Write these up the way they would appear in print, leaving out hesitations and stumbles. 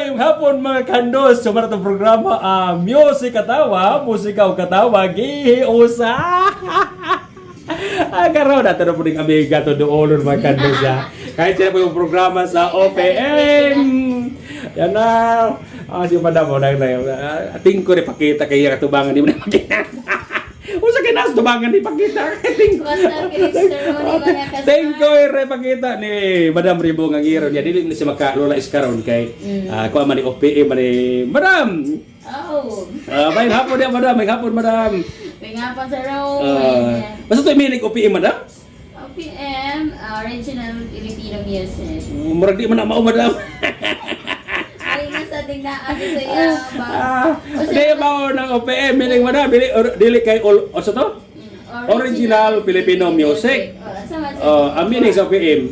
Mayong hapon, mga kandos. Sumara itong programa, Music Katawa, Musika o Katawa, Gihiusa. Karon ato na po ning amiga to doolon, mga kandos, ha. Kahit sila po yung programa sa OPM. Yan na. Si Madam, oh, nang tingko rin pakita kay katubangan di mo na pakita. Usa kay nas tubangan di pakita. Tingko. Basta kini Sir Ronnie, mga kasama. Tingko re pakita ni Madam Ribo nga ngiro niya dili ni siya makalula iskaron kay kuha man ni OPM man ni Madam. Oh. May hapon niya, Madam, may hapon, Madam. May nga pa Sir Ronnie. Basta to iminig OPM, Madam. OPM, Original Filipino Music. Murag di man na mao, Madam. Ay, nga sa tingnan sa iya ba? Di mao ng OPM meaning, Madam, dili dili kay all o sa to? Original Filipino Music. Oh, asa man, sir? Oh, ang meaning sa OPM,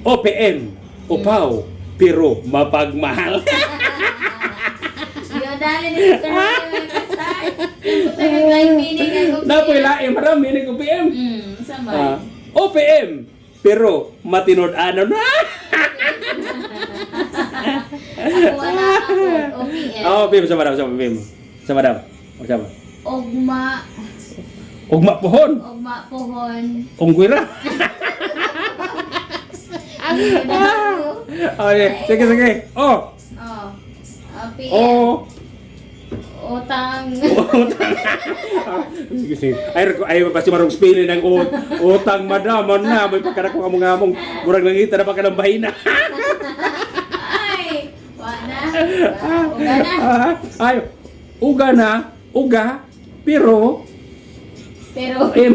OPM, upaw, pero mapagmahal. Yo, dali ni Sir Ronnie, mga kastar. Yung lain meaning ang OPM. Napoy lain, Madam, meaning OPM. Sa man. OPM, pero matinud-ano na. Ako wala ako. OPM. Oh, OPM sa Madam, sa OPM. Sa Madam. O sa Ugma, Ugma pohon, ugma pohon. ungguira. Ayun na ako. Okay, sige sige. Oh, Oh. OPM. oh. Utang. Utang. Sige, sige. Ay, ay, basta marong spelling ng utang, Madam, ano na, may pagkana ko ngamong murag nangita na pa ka ng bahina. Ay, wa na. Uga na. Ay, uga na, uga, pero, Pero, M.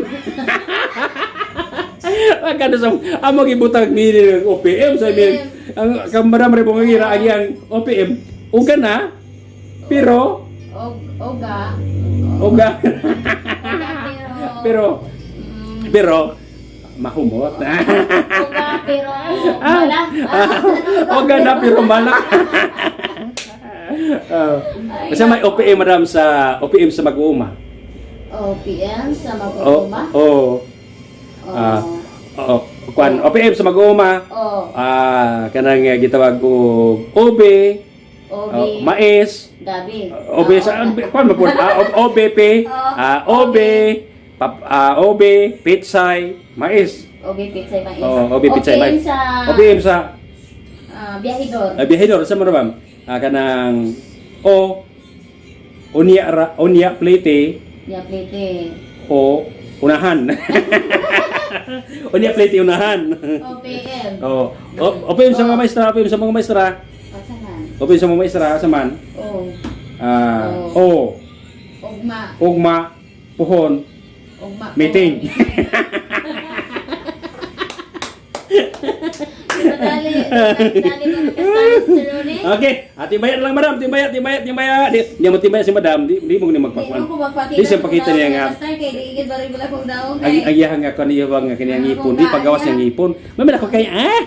Ang kano sa among ibutang meaning ng OPM sa meaning ang kang Madam Rebong ang ira ang iyang OPM uga na pero og, oga. Uga. Oga, pero, Pero pero mahumot. Oga, pero, mala. Uga na pero mala. Kasi may OPM, Madam, sa OPM sa mag-uuma. OPM sa Oh, mag-uuma. oh. Oh. Oh, kuan OPM sa mag-uuma. Oh, Kanang gitawag og OB, OB. oh, mais, Gabi. OB sa kuan man pud, OBP, OB, OB, pitsay, mais. OB pitsay mais. Oh, OB pitsay OPM mais. sa OPM sa biyahidor. Biyahidor sa mo ba? Kanang O unya ra, unya plate Ya plate. o unahan. Unya plate unahan. OPM. Oh, OPM sa mga maestra, OPM sa mga maestra. Pasahan. OPM sa mga maestra sa man. Oh. O Ugma. Ugma puhon Ugma. meeting. Dali, dali ko kasama si Ronnie. Okay, timbayan lang, Madam, timbaya, timbaya, timbaya. Di, di mo timbaya si Madam, di mo ni Di magpakuan. mo ko magpakita. Di siya pakita niya nga. Basta kay di gid bari bala kong daong Ang iyang nga kaniya bang nga kaniyang ngipon, di pagawas niyang ngipon. Mamaya ako kay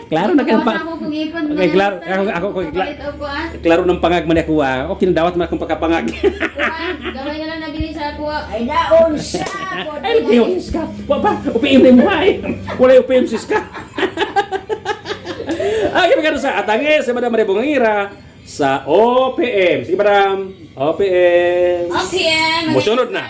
klaro na kay pa. Ako kong ngipon. Okay, klaro. Ako klaro ng pangag man ako ah. Okay, dawat man akong pagkapangag. Kuan, gamay na lang nabili sa ako. Ay, naon siya! Ay, kayo siska. Wa pa, UPM na mo ay. Wala UPM siska. Ay, magkano sa atangi sa Madam Maria Bungangira sa OPM. Sige, Madam. OPM. OPM. Musunod na.